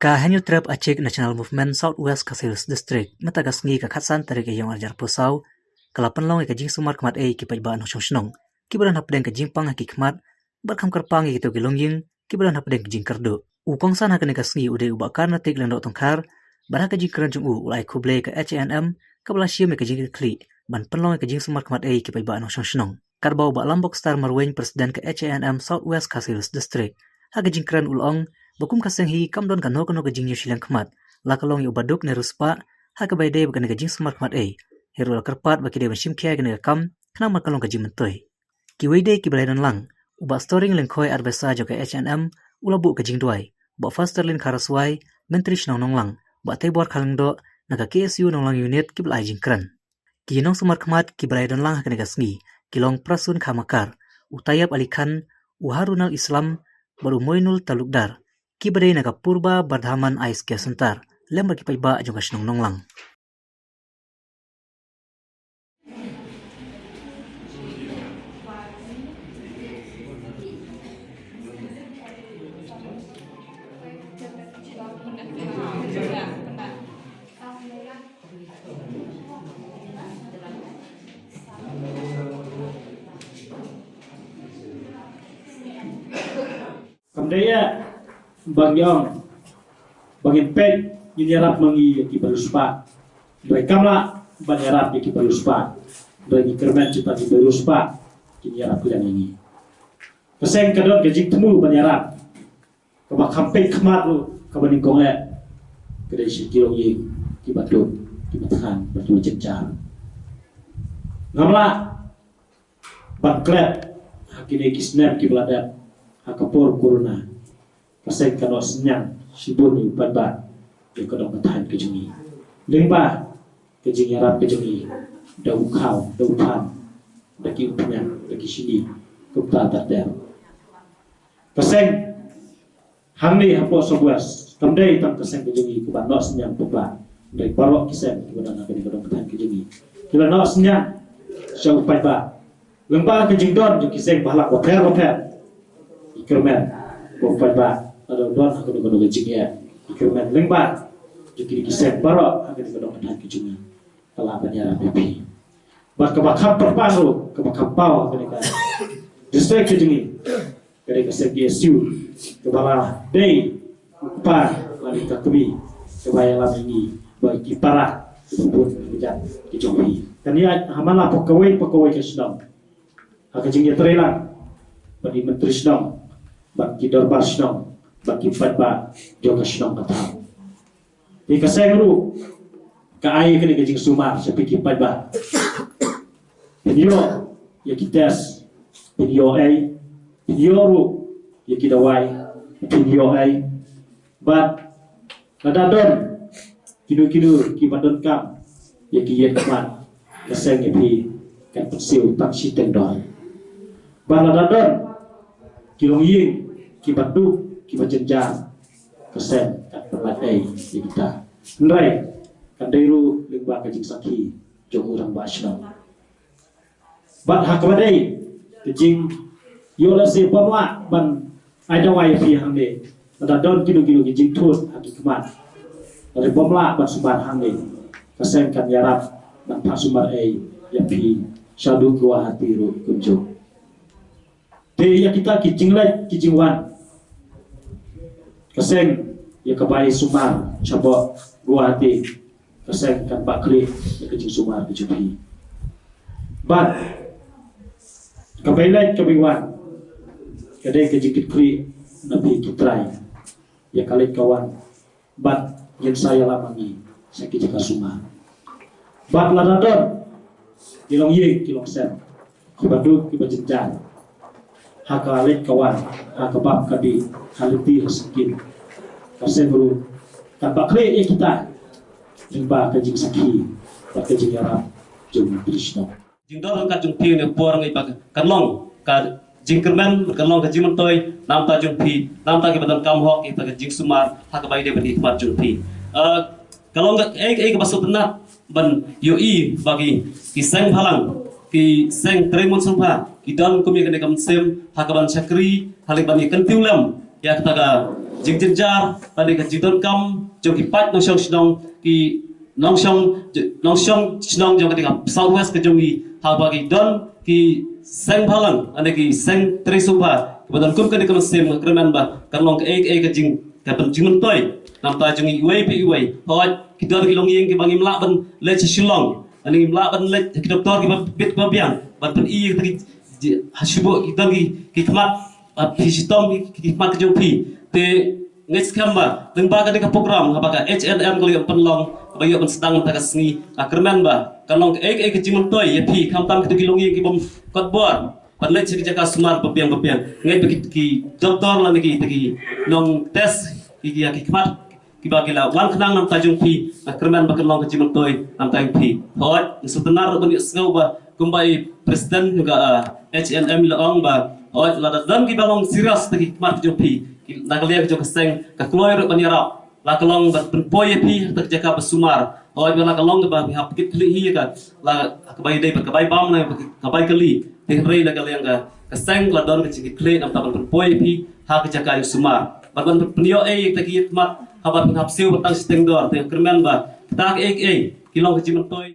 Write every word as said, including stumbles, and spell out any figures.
Ka Hynñiewtrep Achik National Movement South West Khasi Hills District mynta ka sngi ka khatsan tarik Ïaïong arhajar arphew saw ka la pynlong ïa ka jingsumar khmat ei ki paidbah nongshong shnong kiba don hapdeng ka jingpang ha ki khmat bad kham kyrpang ïa kito ki longïing kiba don hapdeng ka jingkyrduh. U kongsan ha kane ka sngi u dei u Bah Karnatik Lyngdoh Tongkhar bad ha ka jingkren jong u u la ai khublei ka H A N M kaba la shim ïa ka jingkitkhlieh ban pynlong ïa ka jingsumar khmat ei ki paidbah nongshong shnong. Katba u Bah Lambok Star Marwein, President ka H A N M South West Khasi Hills District, ha ka jingkren u la ong ba kum ka seng hi kam don kano kano ka jingïoh shiliang khmat la ka long ïa u baduk ne riewspah ha kaba ïadei bad kane ka jingsumar khmat ei. Hynrei u la kyrpad ba ki dei ban shim khia ïa kane ka kam khnang ba kan long ka jingmyntoi. Kiwei de kiba la ïadon lang, u Bah Storing Lyngkhoi, Advisor jong ka H A N M, u la buh ka jingduwai, u Bah Fasterlin Kharaswai, Myntri Shnong Nonglang, u Bah Teibor Kharlyngdoh na ka K S U Nonglang Unit kiba la ai jingkren. Ki nongsumar khmat kiba la ïadon lang ha kane ka sngi ki long Prasun Khamakar, u Tayyab Ali Khan, u Harunal Islam bad u Moinul Talukdar, kiba dei na ka Purba Bardhaman Eye Care Center lem bad ki paidbah jong ka shnong Nonglang. Kam dei ïa ba ngi ong ba ngin peit ngin ïarap ma ngi ïa ki ba riewspah. Hynrei kam lah ban ïarap ïa ki ba riewspah. Hynrei ngi kyrmen kita ki ba riewspah kin ïarap kylliang ïa ngi. Ka seng ka don ka jingthmu ban ïarap. Kaba kham peit khmat ruh kaba nyngkong eh ka dei sha ki longïing kiba duk, kiba thngan bad kiba jynjar. Ngam lah ban klet ha kine ki snem kiba la dep ha ka por corona. Ka seng ka noh synñiang shibun ïa u paidbah ïa ka dong ka thaiñ ka jong ngi. Lyngba ka jingïarap ka jong ngi da u khaw, da u pham, da ki umphniang, da ki shini kumta ter ter. Ka seng hangne hapoh South West kam dei tang ka seng ka jong ngi kaba noh synñiang paidbah. Hynrei baroh ki seng kiba don ha kane ka dong ka thaiñ ka jong ngi ki la noh synñiang sha u paidbah. Lyngba ka jingdon jong ki seng bhalang bapher bapher, ngi kyrmen ba u paidbah lada u don ha kano kano ka jingeh, ngi kyrmen lyngba jong kine ki seng baroh ha kane ka dong ka thaiñ ka jong ngi ka lah ban ïarap ïa phi. Bad kaba kham kyrpang ruh, kaba kham paw ha kane ka district ka jong ngi, ka dei ka seng K S U kaba la dei u kpa lane ka kmie kaba ïalam ïa ngi bad ki para kiba bun ki kjat ki jong phi. Kan ïaid ha man la pha kawei pa kawei ka shnong ha ka jingïatreilang bad ki myntri shnong bad ki dorbar shnong bad ki paidbah jong ka shnong ka thaw. Te ka seng ruh ka ai kane ka jingsumar sha phi ki paidbah. Phin ïoh ïa ki test, phin ïoh ei, phin ïoh ruh ïa ki dawai, phin ïoh ei. Bad lada don kino kino kiba donkam ïa ki ïing khmat, ka seng ïa phi kan pynsiew tang shiteng dor. Bad lada don ki longïing kiba duk kiba jynjar, ka seng kan pynlait ei ïa kita. Hynrei kan dei ruh lyngba ka jingsakhi jong u rangbah shnong. Bad ha kaba dei ka jingïoh lehse bym lah ban ai dawai ïa phi hangne, lada don kino kino ki jingthut ha ki khmat, lada bym lah ban sumar hangne, ka seng kan ïarap ban phah sumar ei ïa phi sha duk Guwahati ruh kumjuh. Te ïa kita ki jingleit ki jingwan, ka seng ïa ka bai sumar shapoh Guwahati, ka seng kan bah khlieh ïa ka jingsumar ka jong phi. Bad ka bai leit ka bai wan ka dei ka jingkitkhlieh na phi ki trai ïa ka leit ka wan. Bad ngin sa ïalam ma ngi sha ki jaka sumar. Bad lada don ki longïing ki longsem kiba duk kiba jynjar ha ka leit ka wan, ha ka bam ka dih, ha lynti ha syngkien, ka seng ruh kan bah khlieh ïa kita lyngba ka jingsakhi bad ka jingïarap jong u Krishna. Jingdon ryngkat jong phi ne por ngi ba kan long ka jingkyrmen, kan long ka jingmyntoi namta jong phi, namta kiba donkam hok ïa ka jingsumar ha kaba ïadei bad ki khmat jong phi. Eh, ka long ka ei ei kaba sngewtynnat ban ïohi ba ki, ki seng bhalang, ki seng trei mon sngewbha ki don kum ïa kane ka mynsiem ha kaban shakri, ha lei ban ïa kyntiew lem ïa kata ka jingjynjar lane ka jingdonkam jong ki paid nongshong shnong, ki nongshong nongshong shnong jong kata ka South West ka jong ngi, haba ki don ki seng bhalang lane ki seng trei sngewbha kiba don kum kane ka mynsiem, nga kyrmen ba kan long kaei kaei ka jing, ka jingmyntoi namta jong ngi iwei pa iwei. Hooid, ki don ki longïing kiba ngim lah ban leit sha Shillong, lane ngim lah ban leit ki doktor kiba bit ba biang ban pyni ïa ki, ha shuh ki don ki, ki khmat, ah, phi shitom ki, ki khmat ka jong phi. Te nga ngeit skhem ba lyngba kane ka program haba ka H N M ka la ïoh pynlong, kaba ïoh pynsdang mynta ka sngi, nga kyrmen ba kan long kaei kaei ka jingmyntoi ïa phi, khamtam kito ki longïing kibym kot bor ban leit sha ki jaka sumar ba biang ba biang. Nga ngeit ba ki, ki doktor lane ki, ki nong test ki, ki, ki khmat kiba ki la wan khnang namta jong phi, nga kyrmen ba kan long ka jingmyntoi namta jong phi. Hooid, nga sngewtynnat ruh ban ïohsngew ba kumba i president jong ka, ah, H N M i la ong ba, hooid, lada don kiba long serious da ki khmat jong phi, ki, na ka liang jong ka seng, ka kloi ruh ban ïarap. La ka long ban pynpoi ïa phi ha ka jaka ba sumar. Hooid, ba la ka long ba phi hap kit khlieh hi ka, la ka bai dei ba ka bai bam na ka bai kali. Te hynrei na ka liang ka, ka seng la don ka jingkit khlieh namta ban pynpoi ïa phi ha ka jaka jong sumar. Ban, ban pynïoh ei ïa kita ki khmat haba phin hap siew ba tang shiteng dor. Te kyrmen ba kita kiei kiei ki long ka jingmyntoi.